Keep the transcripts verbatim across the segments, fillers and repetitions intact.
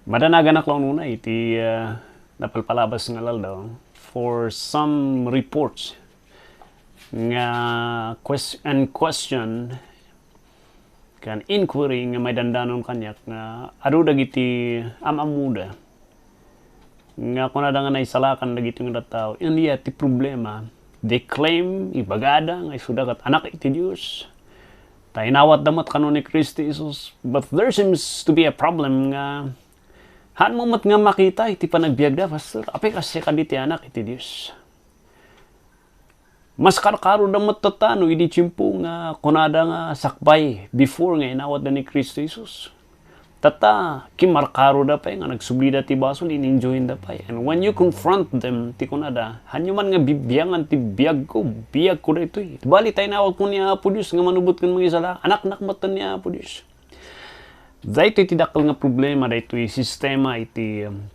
Madanaganak laeng unay iti, ah, napalpalabas nga aldaw for some reports nga ques-, and question ken inquiry nga maidandanon kaniak nga adu dagiti am-ammoda nga kunada nga naisalakan dagiti nga tattao. And yet, ti problema, they claim, ibagada nga isuda ket anak iti Dios. Ta inawatda met kano ni Cristo Jesus. But there seems to be a problem nga haan mo met nga makita iti panagbiagda, Pastor. Apay kas kadi ti anak iti Dios? Mas karkaroda met tatta no idi tiempo nga kunada nga sakbay before nga inawatda ni Cristo Jesus. Tatta, kimarkaroda pay nga nagsublida ti basol, in-enjoyenda pay. And when you confront them, ti kunada, "Hanyo man nga bibiangan ti biagko, biagko daytoy. Bali, ta inawatko ni Apo Dios nga manubot ken mangisala, anaknak met ni Apo Dios." Daytoy ti dakkel nga problema, daytoy sistema iti, um,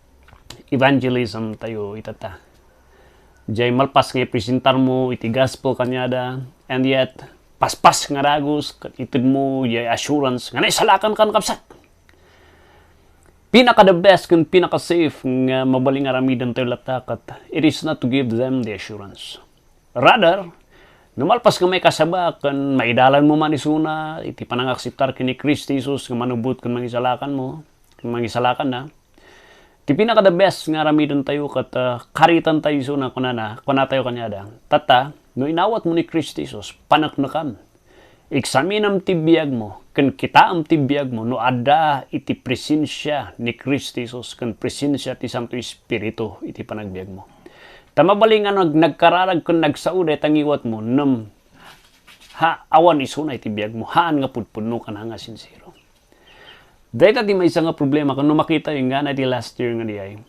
evangelism tayo itata. Jay malpas nga ipresentar mo iti gospel kaniada, and yet, paspas nga dagus, ket ited mo jay assurance nga naisalakan kan kabsat. Pinaka the best ken pinaka safe nga mabalin nga aramiden tayo latta ket it is not to give them the assurance. Rather, no malpas nga maikasaba ken maidalan mo man isuna iti panangakseptar ken ni Cristo Jesus nga manubot ken mangisalakan mo, ken mangisalakanna, ti pinaka the best nga aramiden tayo ket, ah, karitan tayo isuna, kunana, kunatayo kaniada, "Tatta, no inawat mo ni Cristo Jesus, paneknekam. Eksaminam ti biagmo, ken kitaem ti biagmo no adda iti presensia ni Cristo Jesus ken presensia ti Santo Espiritu iti panagbiagmo. Ta mabalin nga nag-, nagkararag ken nagsao dayta nga iwatmo, ngem ha, awan isuna iti biagmo, haan nga pudpudno ken haan nga sinsero." Dayta ti maysa nga problema, ken no makita, inggana iti last year nga diay.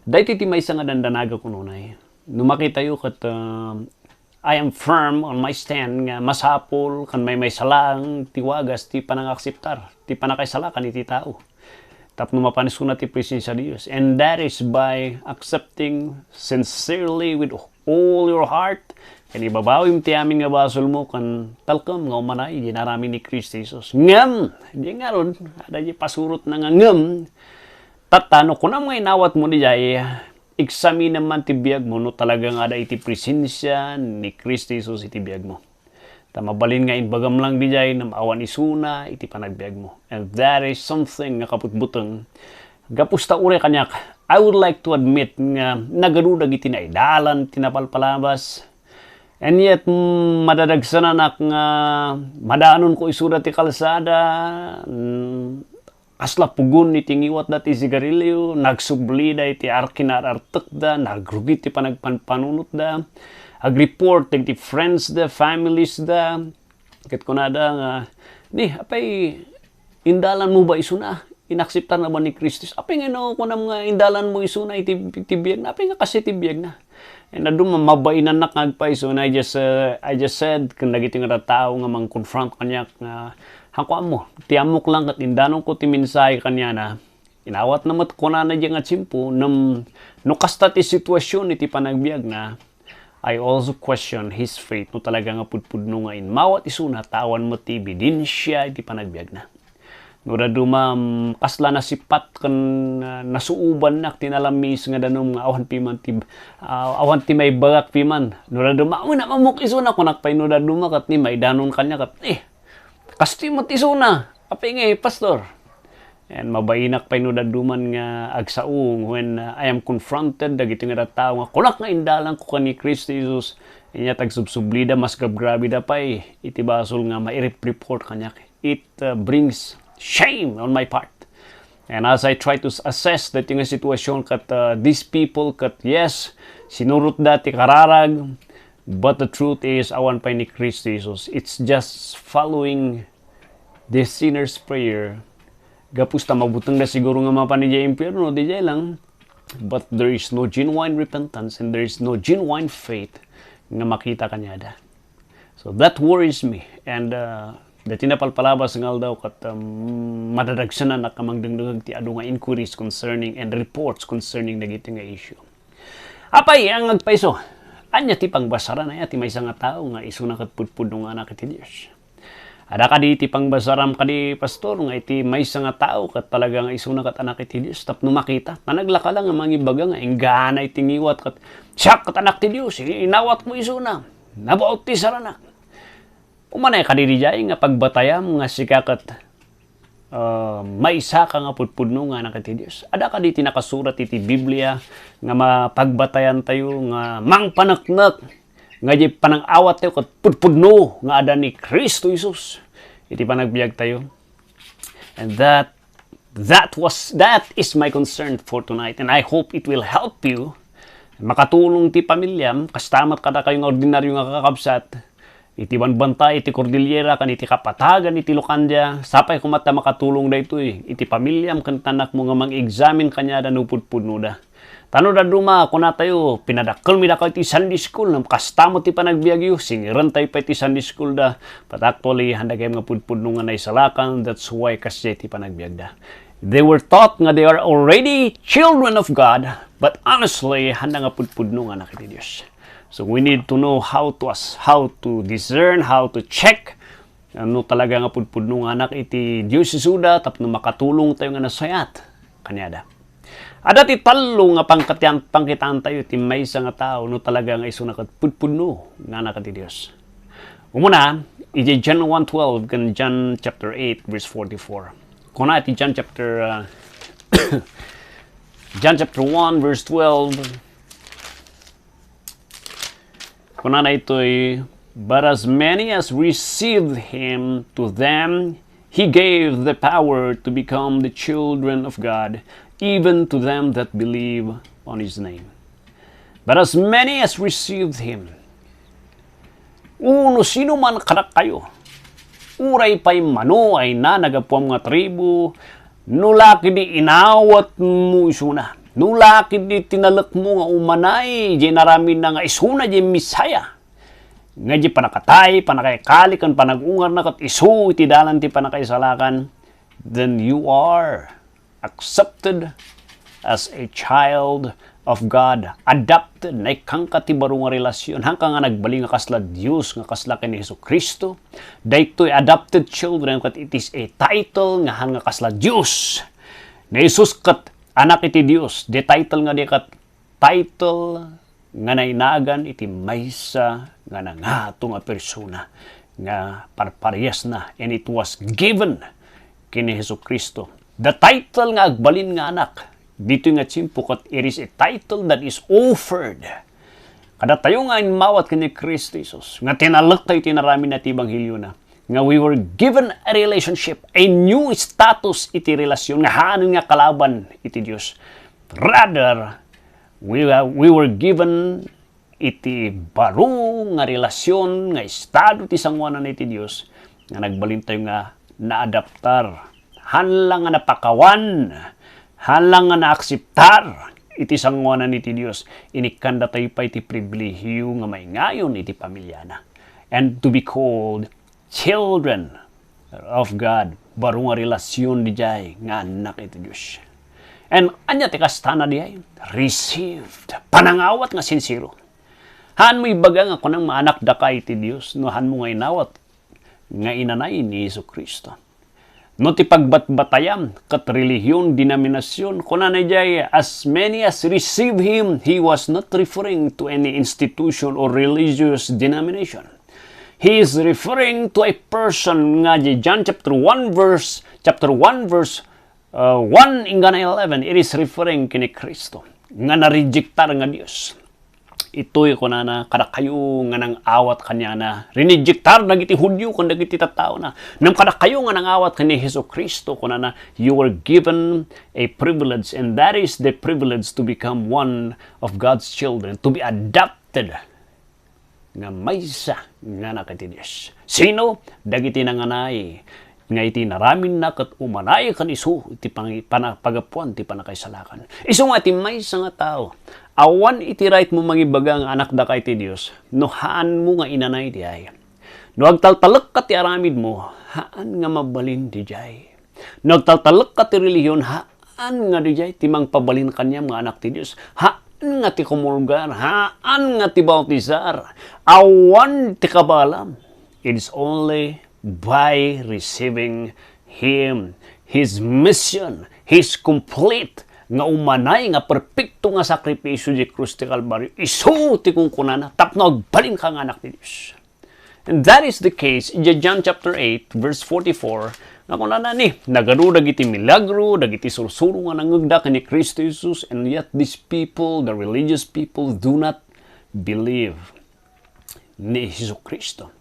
Dayta ti maysa nga dandanagak unay. No makitayo ket, ah, I am firm on my stand nga masapul ken maymaysa laeng ti wagas ti panangakseptar, ti panakaisalakan iti tao. Tapno mapan isuna ti presensia ti Dios. And that is by accepting sincerely with all your heart, ken ibabawim ti amin nga basolmo, ken talkem nga umanay iti inaramid ni Cristo Jesus. Ngem, di ngarud, adda di pasurotna nga ngem, tatta, no kunam nga inawatmo diay, eksaminem man ti biagmo no talaga nga adda iti presensia ni Cristo Jesus iti biagmo. Ta mabalin nga imbagam lang diay ngem awan isuna iti panagbiagmo. And that is something nga kaputbuteng. Gapu ta uray kaniak, I would like to admit nga nagadu dagiti naidalan ti napalpalabas. And yet, mm, madadagsenanak nga madaanonko isuda ti kalsada, mm, kasla pugon iti ngiwatda ti sigarilio, nagsublida iti ar-, kinaartekda, nagrugi ti panagpanpanunotda, agreport dagiti friends da, families da, ket kunada nga, "Ni, apay, indalan mo ba isuna? Inakseptar na ba ni Cristo? Apay nga no, kunam nga indalan mo isuna iti, iti biagna? Apay nga kasi ti biagna?" And adu, ma-, mabainannak nga agpayso, and I just, uh, I just said, ken dagiti nga tattao nga mangkonfront kaniak nga, "Haanko ammo, ti ammok lang ket indanonko ti mensahe kaniana. Inawatna met kunana diay nga tiempo, ngem no kasta ti situasion iti panagbiagna, I also question his faith, no talaga nga pudpudno nga inmawat isuna, ta awan met ti ebidensia iti panagbiagna." No dadduma, mm, kasla nasipat ken, ah, nasuobannak ti nalamis nga danum nga awan piman ti, ah, awan ti maibagak piman. No dadduma, "Awan, ammok isuna," kunak pay no dadduma ket ni maidanon kaniak ket, "Eh, kastoy met isuna. Apay ngay, Pastor?" And mabainak pay no dadduman nga agsao when, uh, I am confronted dagiti nga tattao nga kunak nga indalanko ken ni Cristo Jesus, inya tagsubsublida, mas gragrabida pay iti basol nga mairep-report kaniak. It, uh, brings shame on my part. And as I try to s-, assess dagiti nga situation ket, uh, these people ket, yes, sinurotda ti kararag, but the truth is, awan pay ni Cristo Jesus. It's just following the sinner's prayer. Gapu ta mabutengda siguro nga mapan idiay impierno, didiay lang. But there is no genuine repentance and there is no genuine faith nga makita kaniada. So that worries me. And, uh, dagiti napalpalabas nga aldaw ket, um, madadagsenanak nga mangdengdengeg ti adu nga inquiries concerning and reports concerning dagiti nga issue. Apay nga agpayso? Ania ti pangbasaran aya ti maysa nga tao nga isuna ket pudpudno nga anak iti Dios? Ada kadi ti pangbasaram kadi, Pastor, nga iti maysa nga tao ket talaga nga isuna ket anak iti Dios tapno makita? Ta naglaka la nga mangibaga nga inggana iti ngiwat ket, "Siak ket anak ti Dios, inawatko isuna, nabauttisaranak." Umanay kadi diay nga pagbatayam nga sika ket, ah, maysaka nga pudpudno nga anak iti Dios? Ada kadi ti nakasurat iti Biblia nga mapagbatayantayo nga mangpaneknek nga diay panang-awattayo ket pudpudno nga ada ni Cristo Jesus iti panagbiagtayo? And that, that was, that is my concern for tonight, and I hope it will help you. Makatulong ti pamilyam, kasta met kadakayo nga ordinaryo nga kakabsat, iti banbantay iti Cordillera ken iti kapatagan iti Locandia, sapay koma ta makatulong daytoy iti pamilyam ken ti anakmo nga mang-examine kaniada no pudpudnoda. Ta no dadduma, kunatayo, pinadakkelmi dakayo iti Sunday school, ngem kasta met ti panagbiagyo, singirentayo pay iti Sunday school da. But actually, handa gayam nga pudpudno nga naisalakan, that's why kasdiay ti panagbiagda. They were taught nga they are already children of God, but honestly, handa nga pudpudno nga anak iti Dios. So we need to know how to as-, how to discern, how to check, no talaga nga pudpudno nga anak iti Dios isuda tapno makatulongtayo nga nasayat kaniada. Adda ti tallo nga pangkatian-, pangkitaantayo ti maysa nga tao no talaga nga isuna ket pudpudno nga anak iti Dios. Umuna, iti John one twelve ken John chapter eight verse forty-four. Kuna iti John chapter, uh, John chapter one verse twelve, Kunana itoy, "But as many as received him, to them he gave the power to become the children of God, even to them that believe on his name." But as many as received him. Uno sino man kadakayo, uray pay mano ay na nagapuam nga tribu, no la ketdi inawatmo isuna, no la ketdi tinalekmo nga umanay, diay inaramidna nga isuna diay Messiah, nga diay pannakatay, pannakaikali, ken panag-ungarna ket isu iti dalan ti pannakaisalakan, then you are accepted as a child of God, adopted, naikkanka ti baro nga relasyon, haanka nga nagbalin nga kasla Dios, nga kasla ken ni Jesu-Cristo. Daytoy adopted children, ket it is a title nga haan nga kasla Dios. Ni Jesus ket anak iti Dios, the title nga di ket title nga nainagan iti maysa nga nangato nga persona nga parpariasna, and it was given ken ni Jesu-Cristo. The title nga agbalin nga anak, ditoy nga tiempo ket it is a title that is offered kadatayo nga immawat ken ni Cristo Jesus, nga tinalektayo iti inaramidna ti ebanghelio na, nga we were given a relationship, a new status iti relasyon nga haan nga kalaban iti Dios. Rather, we, uh, we were given iti baro nga relasyon nga estado ti sangoanan iti Dios nga nagbalintayo nga naadaptar. Haan la nga napakawan, haan la nga naakseptar iti sangoanan iti Dios. Inikkandatayo pay ti pribilehiyo nga maingayon iti pamiliana. And to be called children of God, baro nga relasyon diay nga annak iti Dios. And ania ti kastana diay? Received. Panangawat nga sinsero. Haanmo ibaga nga kunam nga anakdaka iti Dios no haanmo nga inawat nga inanay ni Jesu-Cristo. No ti pagbatbatayam ket relihiyon, denominasyon, kunana diay, "As many as receive him," he was not referring to any institution or religious denomination. He is referring to a person nga di John chapter one verse, chapter one verse, uh, one inggana eleven, it is referring ken ni Cristo nga narejektar nga Dios. Itoy kunana, kadakayo nga nangawat kaniana, rinejektar dagiti Judio ken dagiti tattaona. Ngem kadakayo nga nangawat ken ni Jesu-Cristo, kunana, "You were given a privilege, and that is the privilege to become one of God's children, to be adopted nga maysa nga anak iti Dios." Sino? Dagiti nanganay nga iti inaramidna ket umanay ken isu iti pangi-, pana-, pagapuan ti pannakaisalakan. Isu nga iti maysa nga tao, awan iti right mo mangibaga nga anakdaka iti Dios no haanmo nga inanay diay. No agtaltalekka ti aramidmo, haan nga mabalin diay. No agtaltalekka ti relihiyon, haan nga diay ti mangpabalin kaniam nga anak ti Dios. Haan nga ti kumulgar, haan nga ti bautisar, awan ti kabaelam. It is only by receiving Him. His mission, His complete nga umanay nga perpekto nga sakripisio diay krus ti Kalbario, isu ti kunkunana tapno agbalinka nga anak ti Dios. And that is the case in John chapter eight, verse forty-four, nga kunana ni, nagadu dagiti milagro, dagiti sursuro nga nangngegda ken ni Cristo Jesus, and yet these people, the religious people, do not believe ni Jesu-Cristo.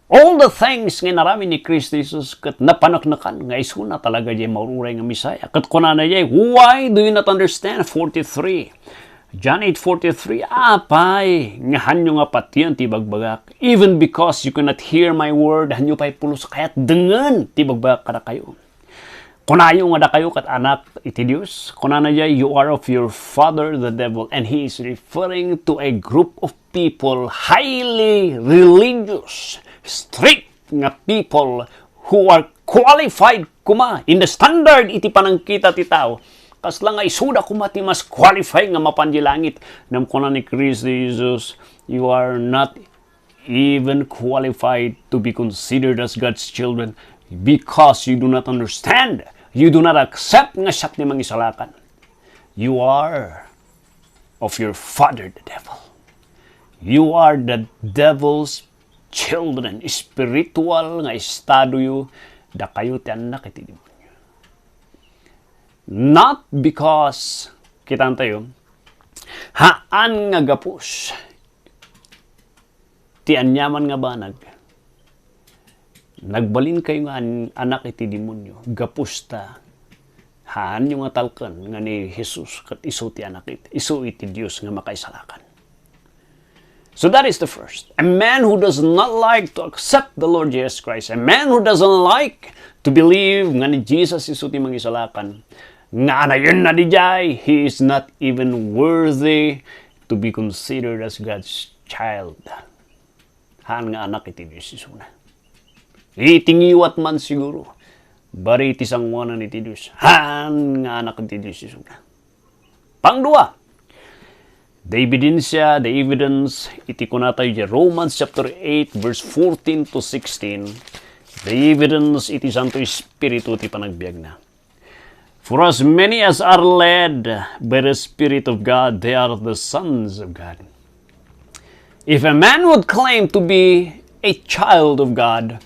All the things nga inaramid ni Cristo Jesus ket napaneknekan nga isuna talaga diay maururay nga Messiah. Ket kunana diay, "Why do you not understand?" forty-three. John eight forty-three, "Apay, nga hanyo nga patien ti ibagbagak? Even because you cannot hear my word, hanyo pay pulos kayat dengen ti ibagbagak kadakayo?" Kunayo nga dakayo ket anak iti Dios. Kunana diay, "You are of your father, the devil," and he is referring to a group of people, highly religious, strict nga people who are qualified koma in the standard iti panangkita ti tao. Kasla nga isuda koma ti mas qualified nga mapan di langit. Ngem kuna ni Cristo Jesus, "You are not even qualified to be considered as God's children because you do not understand, you do not accept nga siak ti mangisalakan. You are of your father, the devil. You are the devil's children." Spiritual nga estadoyo, dakayo ti annak iti demonio. Not because, kitaan tayo, haan nga gapus ti aniaman nga banag, nagbalinkayo nga an-, anak iti demonio, gapus ta haanyo nga talken nga ni Jesus ket isu ti anak it-, isu iti Dios nga makaisalakan. So that is the first. A man who does not like to accept the Lord Jesus Christ, a man who doesn't like to believe nga ni Jesus isu ti mangisalakan, nga anayenna diay, he is not even worthy to be considered as God's child. Haan nga anak iti Dios isuna. Iti ngiwat man siguro, bari iti sangoanan iti Dios, haan nga anak iti Dios isuna. Pangdua, the evidencia, the evidence, iti kunatayo iti Romans chapter eight, verse fourteen to sixteen, the evidence iti Santo Espiritu ti panagbiagna. For as many as are led by the Spirit of God, they are the sons of God. If a man would claim to be a child of God,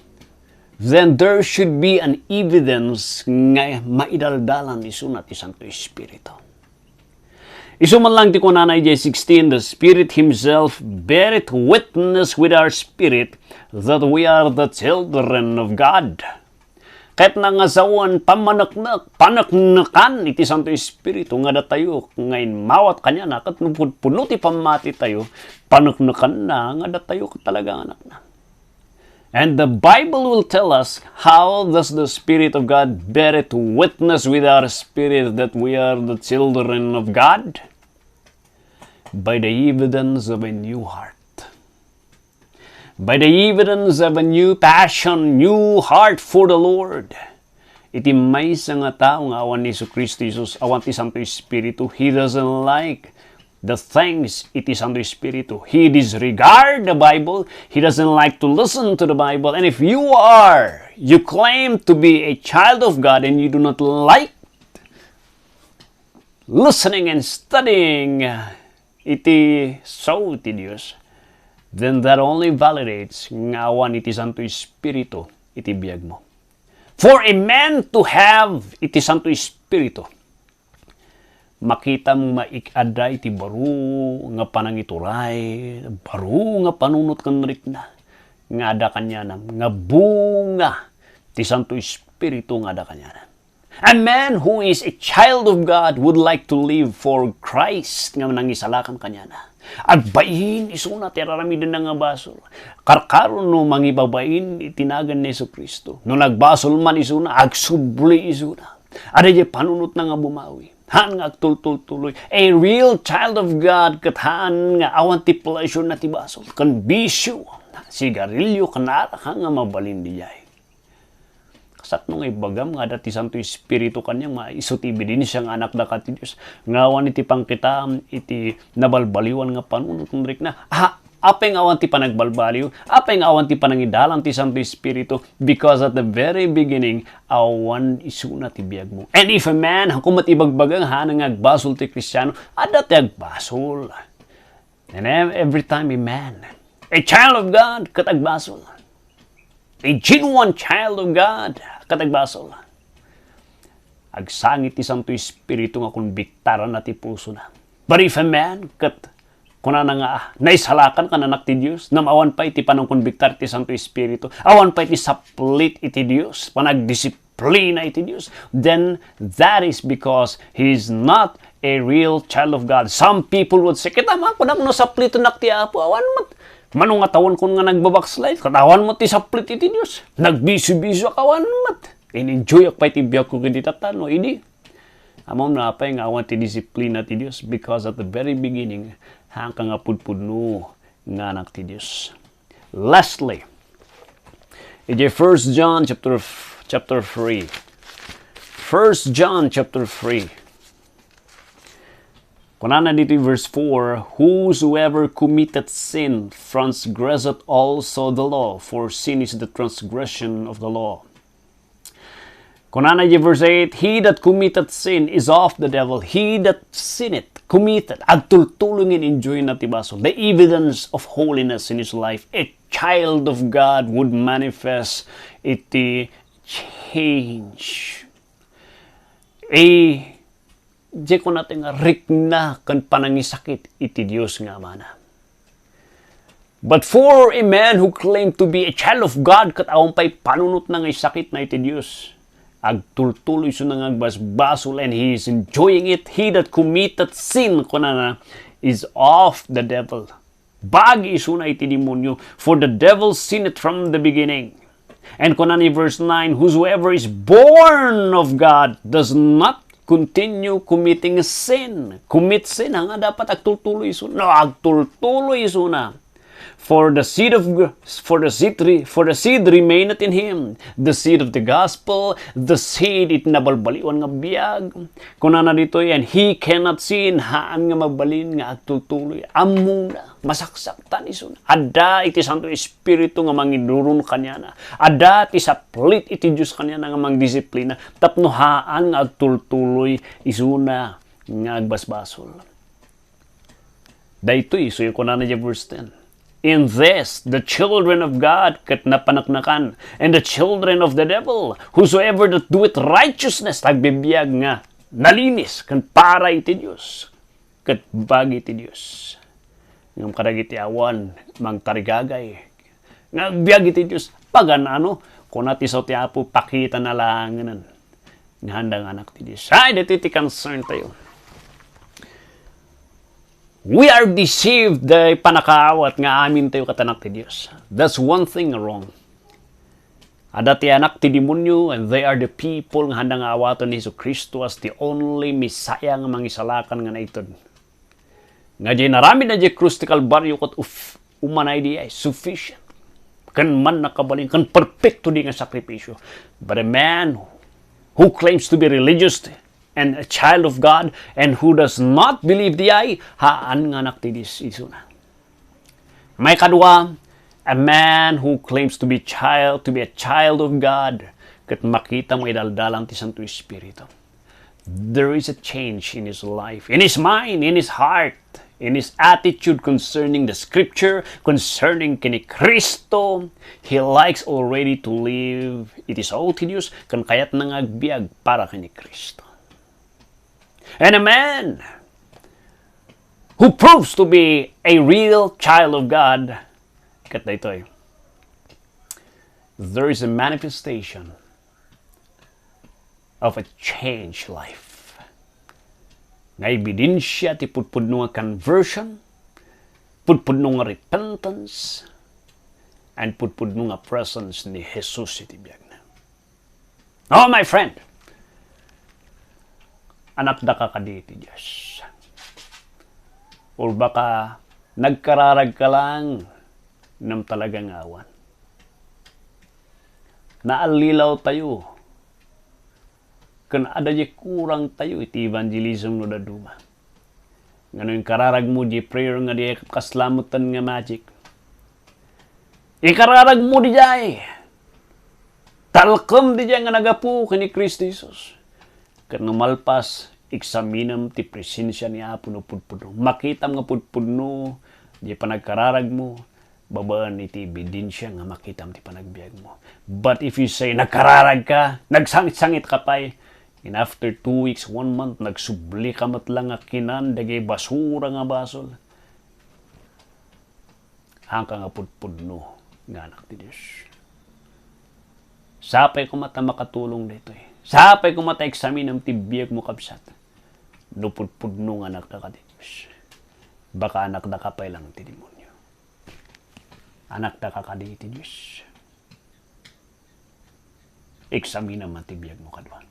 then there should be an evidence nga maidaldalan isuna ti Santo Espiritu. Isu man lang ti kunana idiay sixteen, "The Spirit Himself beareth witness with our spirit that we are the children of God." Ket nga sawen, pammaneknek, paneknekan iti Santo Espiritu nga datayo nga immawat kaniana, ket no pudpuno ti pammatitayo, paneknekanna nga datayo ket talaga nga anakna. And the Bible will tell us how does the Spirit of God beareth witness with our spirit that we are the children of God? By the evidence of a new heart. By the evidence of a new passion, new heart for the Lord. Iti maysa nga tao nga awan ni Jesu-Cristo Jesus, awan ti Santo Espiritu, he doesn't like the things iti Santo Espiritu. He disregard the Bible. He doesn't like to listen to the Bible. And if you are, you claim to be a child of God and you do not like listening and studying iti sao ti Dios, then that only validates nga awan iti Santo Espiritu iti biagmo. For a man to have iti Santo Espiritu, makitam nga ik-, adda iti baro nga panangituray, baro nga panunot ken rikna nga adda kaniana, nga bunga ti Santo Espiritu nga adda kaniana. A man who is a child of God would like to live for Christ nga nangisalakan kaniana. Agbain isuna ti ar-aramidenna nga basol. Karkaro no mangibabain iti nagan ni Jesu-Cristo. No nagbasol man isuna, agsubli isuna. Adda diay panunotna nga bumawi. Haan nga agtultultuloy. A real child of God ket haan nga awan ti pleasure na ti basol ken bisio, sigarilio ken araka nga mabalin diay. Kasano nga ibagam nga adda ti Santo Espiritu kaniak nga isu ti ebidensia nga anakdaka ti Dios, nga awan iti pangkitaam iti nabalbaliwan nga panunot ken rikna? Ah, Apay nga awan ti panagbalbaliw? Apay nga awan ti panangidalan ti Santo Espiritu? Because at the very beginning, awan isuna ti biagmo. And if a man, haanko met ibagbaga nga haanna nga agbasol ti Kristiano, adda ti agbasol. And ev-, every time a man, a child of God, ket agbasol. A genuine child of God, ket agbasol. Agsangit ti Santo Espiritu nga konbiktaranna ti pusona. But if a man, ket kunana nga, naisalakan kan anak ti Dios, ngem awan pay ti panangkonbiktar ti Santo Espiritu, awan pay ti saplit iti Dios, panagdisiplina iti Dios, then that is because he is not a real child of God. Some people would say, "Kita man, kunak no saplitennak ti Apo, awan met. Mano nga tawen kon nga nagbabackslide, ket awan met ti saplit iti Dios. Nagbisibisio ak, awan met. In-enjoy ak pay ti biagko ket di tatano, idi." Ammom no apay nga awan ti disiplina ti Dios, because at the very beginning, haanka nga pudpudno nga anak ti Dios. Lastly, idiay First John chapter f-, chapter three. First John chapter three. Kunana ditoy verse four, "Whosoever committeth sin transgresseth also the law, for sin is the transgression of the law." Kunana idiay verse eight, "He that committeth sin is of the devil." He that sinneth, committeth, agtultuloy nga in-enjoy na ti basol. The evidence of holiness in his life. A child of God would manifest iti change. A Diay kunana nga rikna ken panangisakit iti Dios nga Amana. But for a man who claimed to be a child of God, ket awan pay panunotna nga isakitna iti Dios, agtultuloy isuna nga agbasbasol, and he is enjoying it. He that committeth sin, kunana, is of the devil. Bagi isuna iti demonio, for the devil sinned from the beginning. And kunana ni verse nine, "Whosoever is born of God does not continue committing sin." Commit sin, nga dapat agtultuloy isuna. No, agtultuloy isuna. "For the seed of gr-, for the seed re-, for the seed remaineth in him." The seed of the gospel, the seed iti nabalbaliwan nga biag. Kunana ditoy, "And he cannot sin," haan nga mabalin nga agtultuloy. Ammona, masaksaktan isuna. Adda iti Santo Espiritu nga mangiduron kaniana. Adda ti saplit iti Dios kaniana nga mangdisiplina. Tapno haan nga agtultuloy isuna nga agbasbasol. Daytoy, isu kunana idiay verse ten. "In this, the children of God ket napaneknekan, and the children of the devil, whosoever that doeth righteousness," agbibiag nga nalinis ken para iti Dios, ket bagi iti Dios. Ngem kadagiti awan mangtarigagay nga agbiag iti Dios, pagan-ano, kuna ti sao ti Apo, pakitana laengen nga haanda nga anak ti Dios. Ay, daytoy ti concern tayo. We are deceived, day pannakaawat nga amin tayo ket anak ti Dios. That's one thing wrong. Adda ti anak ti demonio, and they are the people nga haanda nga awaten ni Jesu-Cristo as the only Messiah nga mangisalakan nga naited. Nga diay inaramidna diay krus ti Kalbario ket uf-, umana idi ay sufficient. Ken mannakabalin, ken perpekto di nga sakripisio. But a man who claims to be religious and a child of God and who does not believe di ay, haan nga anak ti Dios isuna. Maikadua, a man who claims to be child, to be a child of God, ket makita mo idaldalan ti Santo Espiritu. There is a change in his life, in his mind, in his heart, in his attitude concerning the scripture, concerning ken ni Cristo. He likes already to live. It is all tedious, ken kayatna nga agbiag para ken ni Cristo. And a man who proves to be a real child of God, ket daytoy, there is a manifestation of a changed life. Nga ebidensia ti pudpudno nga conversion, pudpudno nga repentance, and pudpudno nga presence ni Jesus iti biagna. Oh, my friend, anakdaka kadi iti Dios? Or baka nagkararagka lang, ngem talaga nga awan. Naallilaw tayo. Ken adda diay kurang tayo iti evangelism no dadduma. Ngano inkararagmo diay prayer nga di kasla metten nga magic? Ikararagmo diay. Talkem diay nga nagapu ken ni Cristo Jesus. Ket no malpas, eksaminem ti presensia ni Apo no pudpudno. Makitam nga pudpudno diay panagkararagmo, babaen iti ebidensia nga makitam ti panagbiagmo. But if you say, nagkararag ka, nagsangit-sangit ka pay, and after two weeks, one month, nagsubli ka met lang nga kinan dagiti basura nga basol, haanka nga pudpudno nga anak ti Dios. Sapay koma ta makatulong daytoy. Sapay koma ta eksaminem ti biagmo, kabsat. No pudpudno nga anakdaka ti Dios, baka anakdaka pay lang ti demonio. Anakdaka kadi iti Dios? Eksaminem ti biagmo kadua.